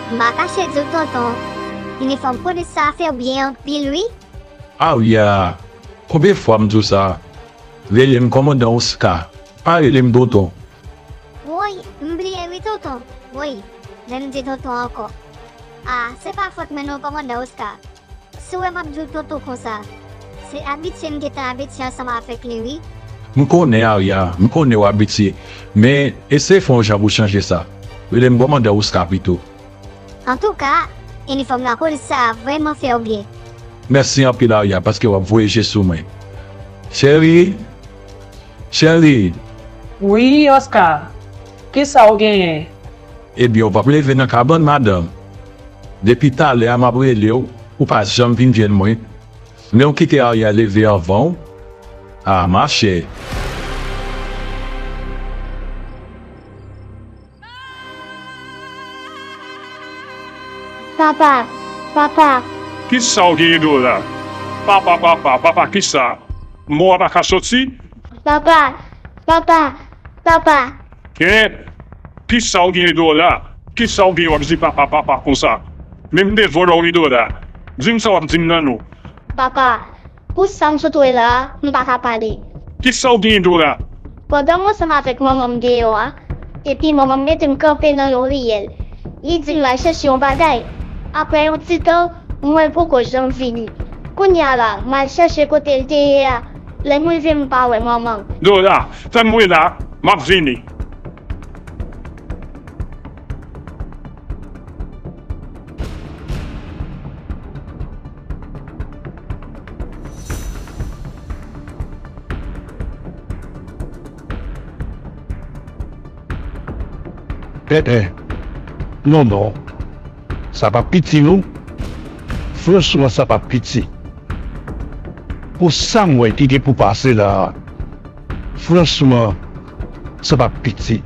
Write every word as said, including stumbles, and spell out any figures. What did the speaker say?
M pa kache di w tonton, inifòm polis sa a fè w byen anpil wi. Arya, konbyen fwa m di w sa? Rele m kòmandan Oscar, pa rele m tonton. Woy, m bliye wi tonton. Woy, lè m di tonton ankò. A, se pa fòt mwen non kòmandan Oscar. Si w wè m ap di w tonton konsa, se abitye m gentan abitye ansanm avèk li wi. M konnen Arya, m konnen w abitye, men eseye fè yon jan pou w chanje sa. Rele m kòmandan Oscar pito. Antouka, inifòm lapolis sa a vrèman fè w byen. Mèsi anpil Arya paske w ap voye je sou mwen. Cheri, cheri. Wi Oscar, kisa w genyen? Ebyen w p ap leve nan kabann madanm. Depi talè a m ap rele w, ou pa janm vin jwenn mwen. Men w kite Arya leve anvan w. A machè. Papa, papa. Kisa w genyen Dora? Papa, papa, papa kisa? Mo a pa ka soti? Papa, papa, papa. Kèt! Kisa w genyen Dora? Kisa w genyen w ap di papa, papa konsa? Men m te vòlò w wi Dora. Di m sa w ap di m nan non. Papa, pou sa m sot wè la a, m pa ka pale. Kisa w genyen Dora? Pandan m ansanm avèk manman m deyò a, epi manman m mete m kanpe nan yon riyèl. Li di m al chèche yon bagay. Apre yon ti tan, m wè l poko janm vini. Kounye a la, m al chèche kote l te ye a. Lè m rive m pa wè manman m. Dora, tann mwen la, m ap vini. Eh eh. Non non. Sa p ap piti non. Franchman sa p ap piti. Pou sa m wè ki gen pou pase la a. Franchman, sa p ap piti.